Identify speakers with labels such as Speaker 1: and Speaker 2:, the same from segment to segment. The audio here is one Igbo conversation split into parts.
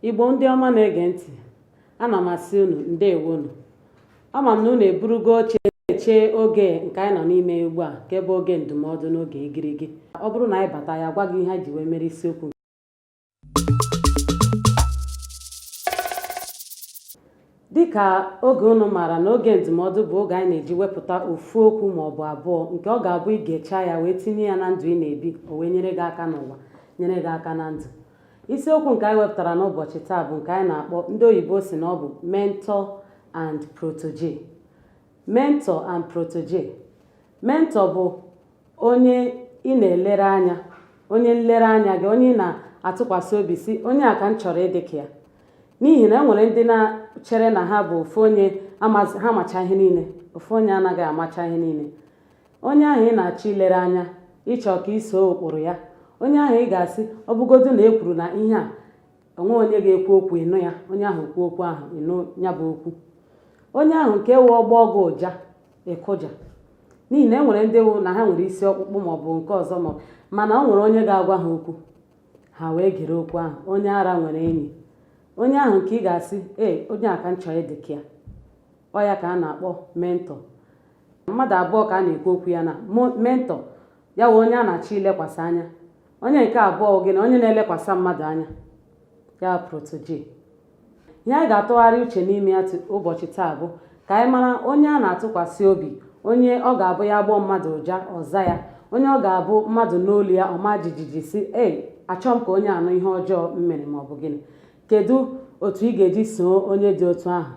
Speaker 1: Igbo ndị ọma na-ege ntị, ana m asị unu ndewonu. Ama m na unu eburugo oche na-eche oge nke anyị nọ n'ime ugbu a, nke bụ oge ndụmọdụ n'oge igirigi. Ọ bụrụ na anyị bata ya gwa gị ihe anyị ji wee mere isiokwu. Dịka oge unu maara na oge ndụmọdụ bụ oge anyị na-eji wepụta ofu okwu ma ọ bụ abụọ nke ọ ga-abụ i gechaa ya wee tinye ya na ndụ ị na-ebi, o wee nyere gị aka n'ụwa, nyere gị aka na ndụ. Isiokwu nke anyị wepụtara n'ụbọchị taa bụ nke anyị na-akpọ, ndị oyibo sị na ọ bụ mentor and protege. Mentor and protege. Mentor bụ onye ị na-elere anya, onye nlereanya gị, onye ị na-atụkwasị obi sị onye a ka m chọrọ ịdị ka ya. N'ihi na e nwere ndị na-chere na ha bụ ofu onye ha macha ihe niile. Ofu onye anaghị amacha ihe niile. Onye ahụ ị na-achọ ilere anya, ịchọ ka i soo ụkpụrụ ya, onye ahụ ị ga-asị ọ bụgodu na e kwuru na ihe a onwe onye ga-ekwu okwu ịnụ ya, onye ahụ kwuo okwu ahụ ịnụ ya bụ okwu. Onye ahụ nke wụ ọ gbọọ gị ụja ịkụja, n'ihi na e nwere ndị wụ na ha nwere isi ọkpụkpụ maọbụ nke ọzọ, ma mana o nwere onye ga-agwa ha okwu ha wee gere okwu ahụ. Onye ara nwere enyi, onye ahụ nke ị ga-asị ee onye a ka m chọrọ ịdị ka ya, ọ ya ka a na-akpọ mentor. Mmadụ abụọ ka a na-ekwu okwu ya na mentor, ya wụ onye a na-achọ ilekwasị anya. Onye nke abụọ gị na onye na-elekwasị mmadụ anya, ya protege. Ihe anyị ga-atụgharị uche n'ime ya ụbọchị taa bụ ka anyị mara onye a na-atụkwasị obi, onye ọ ga-abụ ya gbọọ mmadụ ụja ọza ya, onye ọ ga-abụ mmadụ n'olu ya ọma jijiji sị ei achọ m ka onye anụ ihe ọjọọ m mere maọbụ gịnị. Kedu otu ị ga-eji soo onye dị otu ahụ?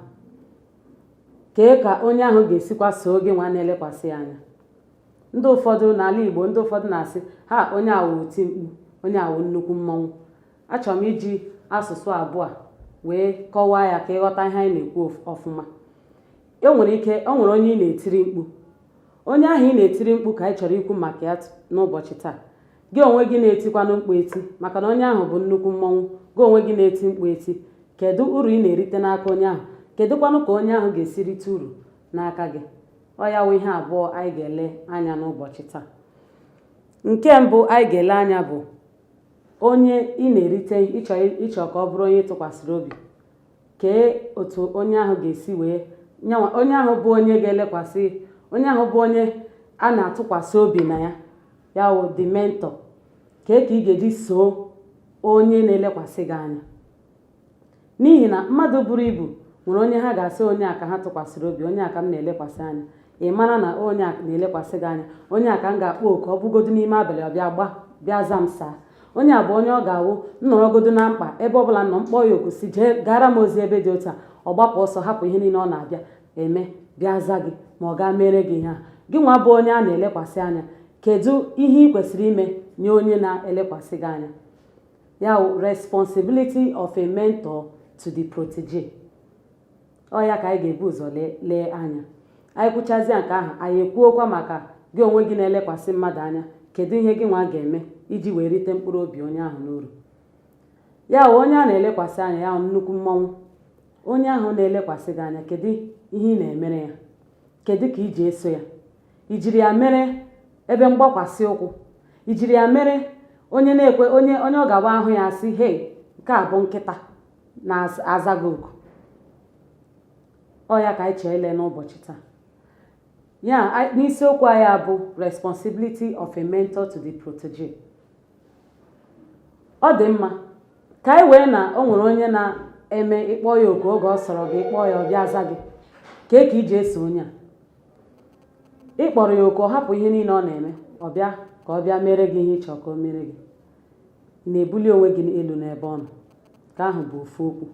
Speaker 1: Kee ka onye ahụ ga-esikwa soo gị nwa na-elekwasị ya anya? Ndị ụfọdụ n'ala Igbo, ndị ụfọdụ na-asị ha onye awụ oti mkpu, onye awụ nnukwu mmọnwụ. Achọrọ m iji asụsụ abụọ a wee kọwaa ya ka ịghọta ihe anyị na-ekwu ọfụma. E nwere ike o nwere onye ị na-etiri mkpu, onye ahụ ị na-etiri mkpu ka anyị chọrọ ikwu maka ya n'ụbọchị taa. Gị onwe gị na-etikwanụ mkpu eti, maka na onye ahụ bụ nnukwu mmọnwụ, gị onwe gị na-eti mkpu eti, kedu uru ị na-erite n'aka onye ahụ? Kedụkwanụ ka onye ahụ ga-esi rite uru n'aka gị? Ọ ya wụ ihe abụọ anyị ga-ele anya n'ụbọchị taa. Nke mbụ anyị ga-ele anya bụ onye ị na-erite, ịchọ ka ọ bụrụ onye ị tụkwasịrị obi. Kee otu onye ahụ ga-esi wee nyanwa, onye ahụ bụ onye ga-elekwasị, onye ahụ bụ onye a na-atụkwasị obi na ya, ya wụ the mentor. Kee ka ị ga-eji soo onye na-elekwasị gị anya? N'ihi na mmadụ buru ibu nwere onye ha ga-asị onye a ka ha tụkwasịrị obi, onye a ka m na-elekwasị anya. Ị mara na onye a na-elekwasị gị anya, onye a ka m ga-akpọ oku ọ bụgodu n'ime abalị ọ bịa gba bịa za m saa. Onye a bụ onye ọ ga-awụ nnọrọgodu na mkpa ebe ọbụla nọ mkpọ ya oku si jee gara m ozi ebe dị otu a, ọ gbapụ ọsọ hapụ ihe niile ọ na-abịa eme bịa za gị ma ọ gaa mere gị ihe a. Gị nwa bụ onye a na-elekwasị anya, kedu ihe ị kwesịrị ime nye onye na-elekwasị gị anya? Ya wụ responsibility of a mentor to the protege. Ọ ya ka anyị ga-ebu ụzọ lee anya. Anyị kwuchazie nke ahụ, anyị ekwuokwa maka gị onwe gị na-elekwasị mmadụ anya, kedu ihe gị nwa ga-eme iji wee rite mkpụrụ obi onye ahụ n'uru? Ya wụ onye a na-elekwasị anya, ya wụ nnukwu mmọnwụ, onye ahụ na-elekwasị gị anya, kedu ihe ị na-emere ya? Kedu ka iji eso ya? I jiri ya mere ebe mgbakwasị ụkwụ? I jiri ya mere onye na-ekwe onye onye ọ ga-agba ahụ ya asị hei nke a bụ nkịta na-aza gị oku? Ọ ya ka anyị chọọ ile n'ụbọchị taa. Ya n'isiokwu anyị bụ responsibility of a mentor to the protege. Ọ dị mma ka anyị wee na o nwere onye na-eme ịkpọ ya oku oge ọ sọrọ gị ịkpọ ya ọ bịa za gị. Kee ka iji eso onye a? Ị kpọrọ ya oku ọ hapụ ihe niile ọ na-eme ọ bịa ka ọ bịa mere gị ihe ị chọrọ ka o mere gị. Ị na-ebuli onwe gị elu n'ebe ọ nọ. Nke ahụ bụ ofu okwu.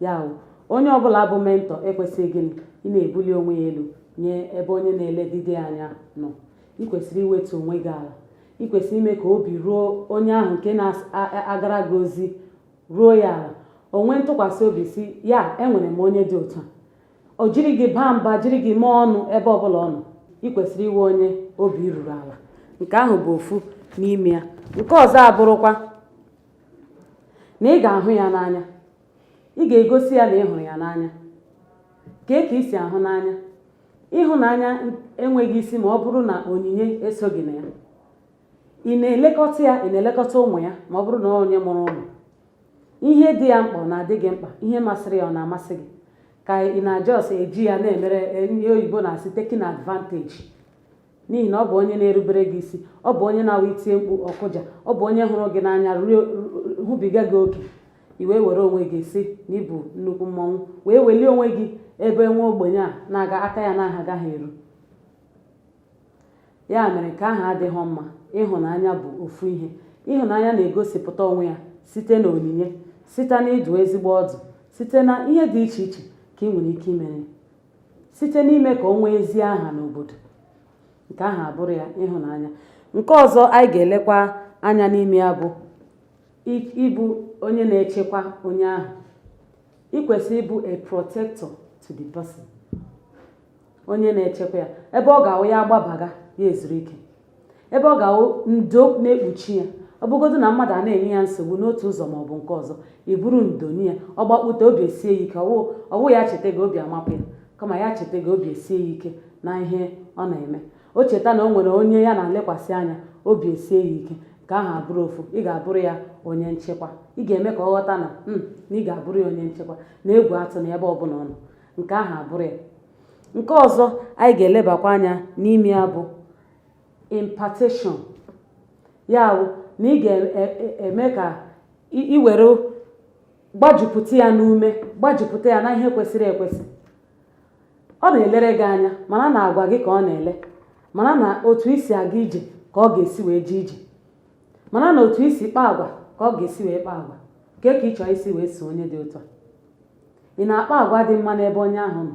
Speaker 1: Ya wụ onye ọbụla bụ mentor ekwesịghị gịnị ị na-ebuli onwe ya elu nye ebe onye na-elegide ya anya nọ. Ị kwesịrị iwetu onwe gị ala. Ị kwesịrị ime ka obi ruo onye ahụ nke na-agara gị ozi ruo ya ala. O nwee ntụkwasị obi si ya enwere m onye dị otu a. O jiri gị baa mba, jiri gị mee ọnụ ebe ọbụla ọ nọ. Ị kwesịrị iwe onye obi ruru ala. Nke ahụ bụ ofu n'ime ya. Nke ọzọ abụrụkwa na ị ga-ahụ ya n'anya. Ị ga-egosi ya na ị hụrụ ya n'anya. Kee ka i si ahụ n'anya? Ịhụnanya enweghị isi ma ọ bụrụ na onyinye esoghị na ya. Ị na-elekọta ya, ị na-elekọta ụmụ ya ma ọ bụrụ na onye mụrụ ụmụ. Ihe dị ya mkpa ọ na-adị gị mkpa? Ihe masịrị ya ọ na-amasị gị? Ka ị na-ajọs eji ya na-emere ihe oyibo na-asị taking advantage, n'ihi na ọ bụ onye na-erubere gị isi, ọ bụ onye na-awụ itie mkpu ọkụja, ọ bụ onye hụrụ gị n'anya hụbiga gị oke, i wee were onwe gị si na ịbụ nnukwu mmọnwụ, wee welie onwe gị ebe nwa ogbenye a na-aga aka ya na agaghị eru. Ya mere nke ahụ adịghị mma. Ịhụnanya bụ ofu ihe. Ịhụnanya na-egosipụta onwe ya site na onyinye, site na ịdụ ezigbo ọdụ, site na ihe dị iche iche ka ị nwere ike imere, site n'ime ka o nwee ezi aha n'obodo. Nke ahụ abụrụ ya ịhụnanya. Nke ọzọ anyị ga-elekwa anya n'ime ya bụ ịbụ onye na-echekwa onye ahụ. Ị kwesịrị ịbụ a protector to the person, onye na-echekwa ya, ebe ọ ga-awụ ya agbabaga ya ezuru ike, ebe ọ ga-awụ ndo na-ekpuchi ya. Ọ bụgodu na mmadụ a na-enye ya nsogbu n'otu ụzọ ma ọ bụ nke ọzọ, i buru ndo nye ya, ọ gbakpute, obi esie ya ike. Ọwụ ya cheta gị, obi amapụ ya, kama ya cheta gị, obi esie ya ike na ihe ọ na-eme. O cheta na o nwere onye ya na-elekwasị anya, obi esie ya ike. Nke ahụ abụrụ ofu. Ị ga-abụrụ ya onye nchekwa. Ị ga-eme ka ọ ghọta na ị ga-abụrụ ya onye nchekwa, na egwu atụ na ebe ọbụla ọ nọ. Nke ahụ abụrụ ya. Nke ọzọ anyị ga-elebakwa anya n'ime ya bụ impartation. Ya bụ na ị ga-eme ka ị were gbajupụta ya n'ume, gbajupụta ya na ihe kwesịrị ekwesị. Ọ na-elere gị anya, mana na agwa gị ka ọ na-ele, mana na otu isi aga ije ka ọ ga-esi wee jee ije, mana na otu isi kpaa agwa ka ọ ga-esi wee kpaa agwa. Nke ka ị chọọ isi wee so onye dị otu a, ị na-akpa agwa dị mma n'ebe onye ahụ nọ.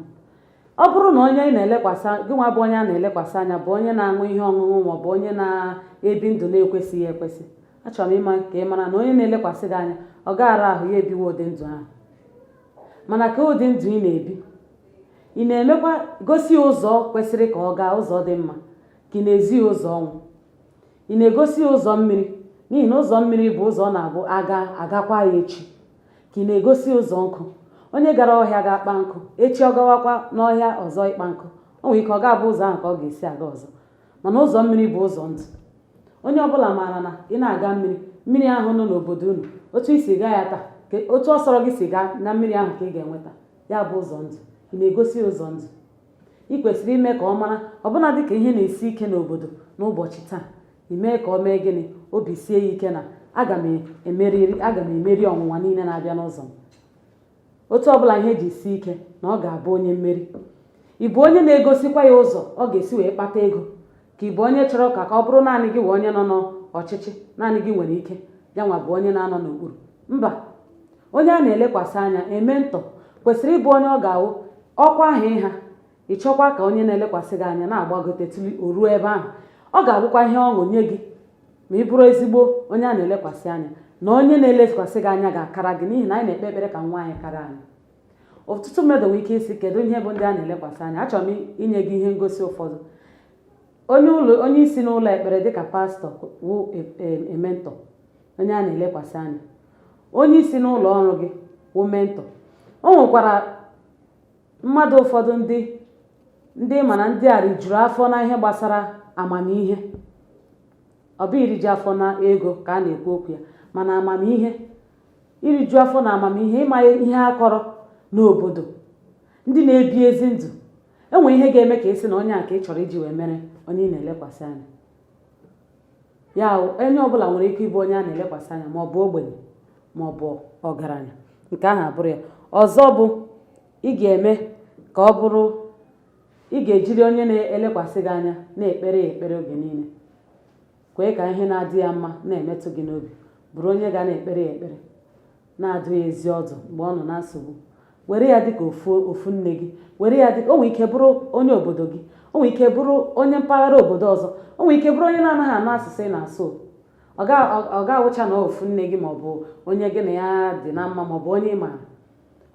Speaker 1: Ọ bụrụ na onye ị na-elekwasị gị nwa bụ onye a na-elekwasị anya bụ onye na-aṅụ ihe ọṅụṅụ ma ọ bụ onye na-ebi ndụ na-ekwesịghị ekwesị, achọrọ m ịma ka ị mara na onye na-elekwasị gị anya, ọ gaara ahụ ya ebiwe ụdị ndụ ahụ. Mana ka ụdị ndụ ị na-ebi, ị na-emekwa gosi ya ụzọ kwesịrị ka ọ gaa, ụzọ dị mma, ka ị na-ezi ya ụzọ ọnwụ? Ị na-egosi ya ụzọ mmiri, n'ihi na ụzọ mmiri bụ ụzọ ọ na-abụ aga agakwa ya echi, ka ị na-egosi ya ụzọ nkụ? Onye gara ọhịa ga-akpa nkụ, echi ọ gawakwa n'ọhịa ọzọ ịkpa nkụ, o nwere ike ọ ga-abụ ụzọ ahụ ka ọ ga-esi aga ọzọ. Mana ụzọ mmiri bụ ụzọ ndụ. Onye ọbụla maara na ị na-aga mmiri, mmiri ahụ nọ n'obodo unu, otu isi gaa ya taa, otu ọ sọrọ gị si gaa na mmiri ahụ ka ị ga-enweta ya bụ ụzọ ndụ. Ị na-egosi ụzọ ndụ? Ị kwesịrị ime ka ọ mara, ọbụna dịka ihe na-esi ike n'obodo n'ụbọchị taa, ime ka ọ mee gịnị? Obi sie ya ike na aga m emeriri, aga m emeri ọnwụnwa niile na-abịa n'ụzọ m. Otu ọbụla ihe ji sie ike, na ọ ga-abụ onye mmeri. Ị bụ onye na-egosikwa ya ụzọ ọ ga-esi wee kpata ego, ka ị bụ onye chọrọ ka ọ bụrụ naanị gị wee onye nọ n'ọchịchị, naanị gị nwere ike, ya nwa bụ onye na-anọ n'okpuru? Mba. Onye a na-elekwasị anya eme ntọ kwesịrị ịbụ onye ọ ga-awụ ọkwa ahụ ịha. Ị chọkwa ka onye na-elekwasị gị anya na-agbagote tuli o ruo ebe ahụ, ọ ga-abụkwa ihe ọṅụ nye gị ma ị bụrụ ezigbo onye a na-elekwasị anya, na onye na-elekwasị gị anya ga-akara gị, n'ihi na anyị na-ekpe ekpere ka nwa anyị kara anyị. Ọtụtụ mmadụ nwere ike isi, kedu ihe bụ ndị a na-elekwasị anya? Achọrọ m inye gị ihe ngosi ụfọdụ. Onye ụlọ, onye isi n'ụlọ ekpere dịka pastọ wụ mentor, onye a na-elekwasị anya. Onye isi n'ụlọ ọrụ gị wụ mentor. O nwekwara mmadụ ụfọdụ ndị mana ndị a rijuru afọ na ihe gbasara amamihe. Ọ bụ iriju afọ na ego ka a na-ekwu okwu ya, mana amamihe, iriju afọ na amamihe, ịma ihe akọrọ n'obodo, ndị na-ebi ezi ndụ. Enwe ihe ga-eme ka ị sị na onye a ka ị chọrọ iji wee mere onye ị na-elekwasị anya. Ya onye ọbụla nwere ike ịbụ onye a na-elekwasị anya, ma ọ bụ ogbenye ma ọ bụ ọgaranya. Nke ahụ abụrụ ya. Ọzọ bụ ị ga-eme ka ọ bụrụ ị ga-ejiri onye na-elekwasị gị anya na-ekpere ya ekpere oge niile. Kwee ka ihe na-adị ya mma na-emetụ gị n'obi. Bụrụ onye ga na-ekpere ya ekpere, na-adụ ya ezi ọdụ mgbe ọ nọ na nsogbu. Were ya dịka ofu ofu nne gị, were ya dịka o nwere ike bụrụ onye obodo gị, o nwere ike bụrụ onye mpaghara obodo ọzọ, o nwere ike bụrụ onye na-anaghị anụ asụsụ ị na-asụ. Ọ ga-awụcha na ofu nne gị, ma ọ bụ onye gị na ya dị na mma, ma ọ bụ onye ị maara.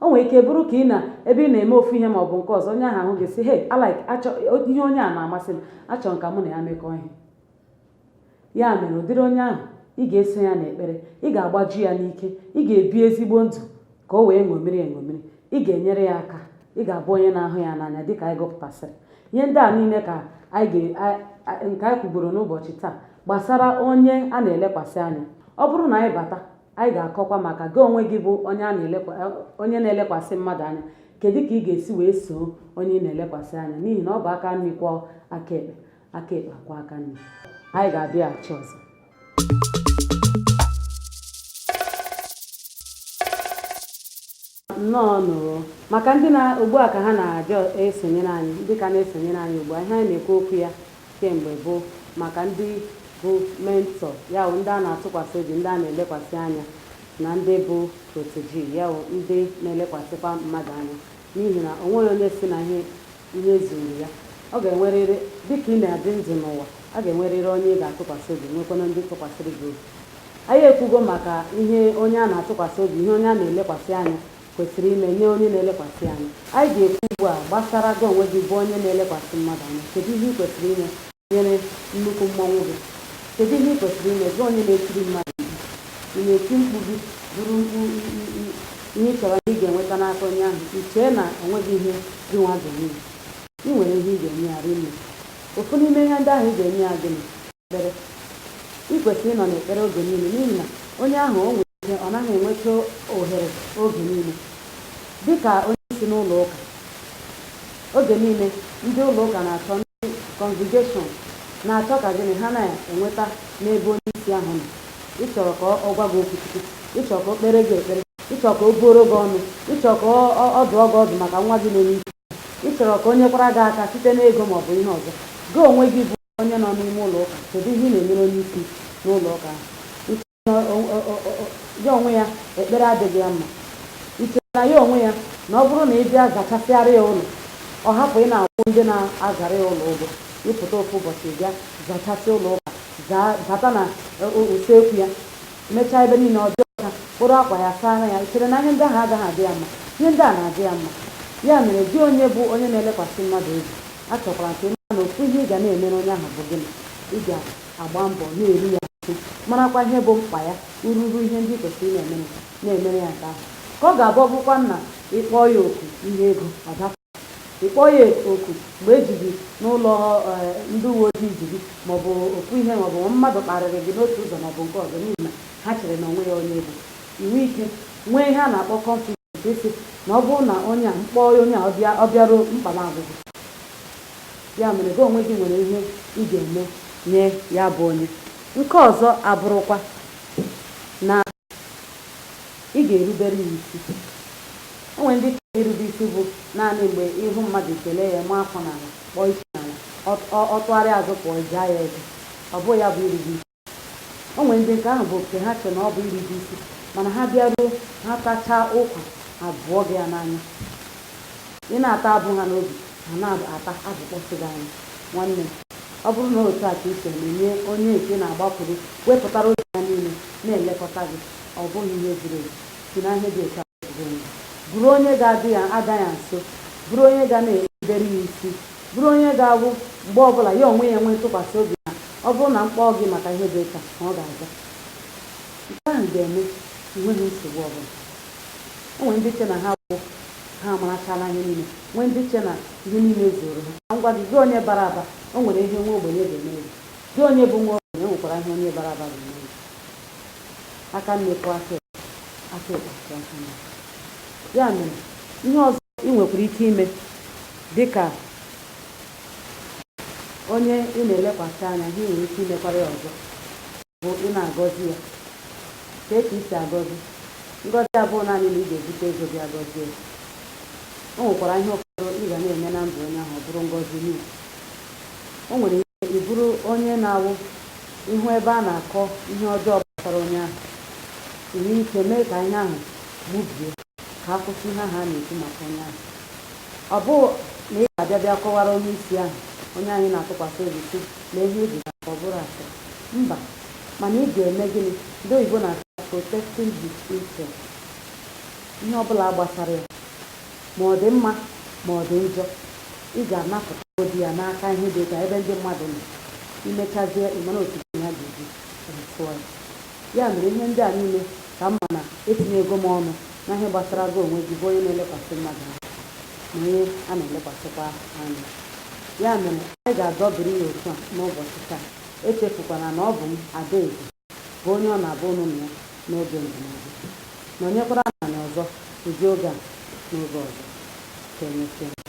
Speaker 1: O nwere ike bụrụ ka ị na ebe ị na-eme ofu ihe ma ọ bụ nke ọzọ, onye ahụ ahụ gị sị, "Hey, I like, achọ ihe onye a na-amasị m, achọrọ m ka mụ na ya mekọọ ihe." Ya mere ụdịrị onye ahụ, ị ga-eso ya n'ekpere, ị ga-agbaju ya n'ike, ị ga-ebi ezigbo ndụ ka o wee ṅomiri eṅomiri, ị ga-enyere ya aka, ị ga-abụ onye na-ahụ ya n'anya dịka anyị gụpụtasịrị ihe ndị a niile ka anyị nke anyị kwuburu n'ụbọchị taa gbasara onye a na-elekwasị anya. Ọ bụrụ na anyị bata Anyị ga-akọkwa maka gị onwe gị bụ onye a na-elekwa onye na-elekwasị mmadụ anya. Kedu ka ị ga-esi wee soo onye ị na-elekwasị anya? N'ihi na ọ bụ aka nri kwọọ aka ekpe, aka ekpe akwọọ aka nri. Anyị ga-abịaghachi ọzọ. Nnọọ nụ. Maka ndị na ugbu a ka ha na-abịa esonyere anyị, ndị ka na-esonyere anyị ugbu a, ihe anyị na-ekwu okwu ya kemgbe bụ maka ndị bụ mentor, ya bụ ndị a na-atụkwasị obi, ndị a na-elekwasị anya, na ndị bụ protege, ya bụ ndị na-elekwasịkwa mmadụ anya. N'ihi na o nweghị onye si na ihe zuru ya. Ọ ga-enwerịrị, dịka ị na-adị ndụ n'ụwa, a ga-enwerịrị onye ị ga-atụkwasị obi, nwekwana ndị tụkwasịrị gị obi. Anyị ekwugo maka ihe onye a na-atụkwasị obi, ihe onye a na-elekwasị anya kwesịrị ime nye onye na-elekwasị anya. Anyị ga-ekwu ugbu a gbasara gị onwe gị bụ onye na-elekwasị mmadụ anya. Kedu ihe ị kwesịrị ime nyere nnukwu mmọnwụ gị? Kedu ihe ị kwesịrị ime gị onye na-etiri mmadụ mkpu? Ị na-eti mkpu gị bụrụ mkpu ihe ị chọrọ na ị ga-enweta n'aka onye ahụ, ị chee na o nweghị ihe gị nwa ga-enye ya. Ị nwere ihe ị ga-enye ya rinne. Ofu n'ime ihe ndị ahụ ị ga-enye ya gịnị? Ekpere. Ị kwesịrị ịnọ n'ekpere oge niile, n'ihi na onye ahụ o nwere ike ọ naghị enweta ohere oge niile. Dịka onye isi n'ụlọ ụka, oge niile ndị ụlọ ụka na-achọ, ndị congregation na-achọ ka gịnị ha na-enweta n'ebe onye isi ahụ nọ. Ị chọrọ ka ọ gwa gị okwu Chukwu, ị chọrọ ka o kpere gị ekpere, ị chọrọ ka o buoro gị ọnụ, ị chọrọ ka ọ dụọ gị ọdụ maka nwa gị na-eme isi, ị chọrọ ka o nyekwara gị aka site n'ego maọbụ ihe ọzọ. Gị onwe gị bụ onye nọ n'ime ụlọ ụka, kedu ihe ị na-emere onye isi n'ụlọ ụka ahụ? Ya onwe ya ekpere adịghị ya mma. I chere na ya onwe ya na ọ bụrụ na ị bịa zachasịara ya ụlọ, ọ hapụ ị na-akwụ ndị na-azara ya ụlọ ụgwọ? Ịpụta ofu ụbọchị bịa zachasị ụlọ ụka, zaa, bata na usekwu ya, mechaa ebe niile ọ dị ọcha, kpụrụ akwa ya saa ya, i chere na ihe ndị ahụ agaghị adị ya mma? Ihe ndị a na-adị ya mma. Ya mere, gị onye bụ onye na-elekwasị mmadụ obi, achọkwara nke ịmara na ofu ihe ị ga na-emere onye ahụ bụ gịnị? Ị ga-agba mbọ na-eru ya nso, marakwa ihe bụ mkpa ya, ururu ihe ndị ị kwesịrị ị na-emere na-emere ya nke ahụ, ka ọ ga-abụ ọ bụrụkwa na ịkpọọ ya oku ihe ego ọ dapụ, ịkpọọ ya oku mgbe eji gị n'ụlọ ndị uwe ojii ji gị, maọbụ ofu ihe, maọbụ mmadụ kparịrị gị n'otu ụzọ maọbụ nke ọzọ, n'ihi na ha chere na onwe ya onye bụ inwe ike nwee ihe a na-akpọ confidence, ịsị na ọ bụrụ na onye a mkpọọ ya, onye a ọ bịaruo mkpa m agwụgwụ. Ya mere, gị onwe gị nwere ihe ị ga-eme nye ya bụ onye. Nke ọzọ abụrụkwa na ị ga-erubere ya isi. O nwere ndị chere irube isi bụ naanị mgbe ịhụ mmadụ kelee ya, maa afọ n'ala, kpọọ isi n'ala, ọ tụgharịa azụ pụọ, jaa ya eze. Ọ bụghị ya bụ irube isi. O nwere ndị nke ahụ bụ nke ha chere na ọ bụ irube isi, mana ha bịaruo, ha tachaa ụkwa, ha bụọ gị ya n'anya. Ị na-ata abụ ha n'obi, ha na-ata abụkpọsị gị anya. Nwanne m, ọ bụrụ na otu a ka ị si eme nye onye nke na-agbakwuru wepụtara obi ya niile na-elekọta gị, ọ bụghị ihe ziri ezi. Si na ihe dị otu a wepụta onwe gị. Bụrụ onye ga-adị ya aga ya nso, bụrụ onye ga na-erubere ya isi, bụrụ onye ga-abụ mgbe ọbụla ya onwe ya nwee ntụkwasị obi na ọ bụrụ na m kpọọ gị maka ihe dị otu a, na ọ ga-aza. Nke ahụ ga-eme enweghị nsogbu ọbụla. O nwere ndị che na ha bụ ha amarachala ihe niile, nwee ndị che na ihe niile zuru ha. Ka m gwa gị, gị onye bara aba, o nwere ihe nwa ogbenye ga-emere gị. Gị onye bụ nwa ogbenye, o nwekwara ihe onye bara aba ga-emere gị. Aka nne kwọọ aka ekpe, aka ekpe akwọọ aka nne. Ya mere, ihe ọzọ ị nwekwara ike ime dịka onye ị na-elekwasị anya, ihe ị nwere ike imekwara ya ọzọ bụ ị na-agọzi ya. Kee ka i si agọzi? Ngọzi abụghị naanị na ị ga-ebute ego bịa gọzie ya. O nwekwara ihe ụfọdụ ị ga na-eme na ndụ onye ahụ, ọ bụrụ ngọzi nye ya. O nwere ike ị bụrụ onye na-awụ ịhụ ebe a na-akọ ihe ọjọọ gbasara onye ahụ, i nwee ike mee ka ihe ahụ gbubie, ka a kwụsị ihe ahụ a na-ekwu maka onye ahụ. Ọ bụ na ị ga-abịa bịa kọwara onye isi ahụ, onye anyị na-atụkwasị obi, sị lee ihe eji ka ọ bụrụ asịrị. Mba, mana ị ga-eme gịnị? Ndị oyibo na-asị protecting his interest. Ihe ọbụla gbasara ya, ma ọ dị mma ma ọ dị njọ, ị ga-anapụta ya n'aka ihe dị ka ebe ndị mmadụ nọ. Imechazie, ị mara otu gị na ya ga-eji tụọ ya. Ya mere, ihe ndị a niile ka mma na etinyego m ọnụ na ihe gbasara gị onwe gị bụ onye na-elekwasị mmadụ anya na onye a na-elekwasịkwa anya. Ya mere, anyị ga-adọbiri ya otu a n'ụbọchị taa. Echefukwana na ọ bụ m, Adaeze, bụ onye ọ na-abụ ụnụ na ya. N'oge ndụmọdụ, nọnyekwara anyị ọzọ ụdị oge a n'oge ọzọ. Ka emesịa.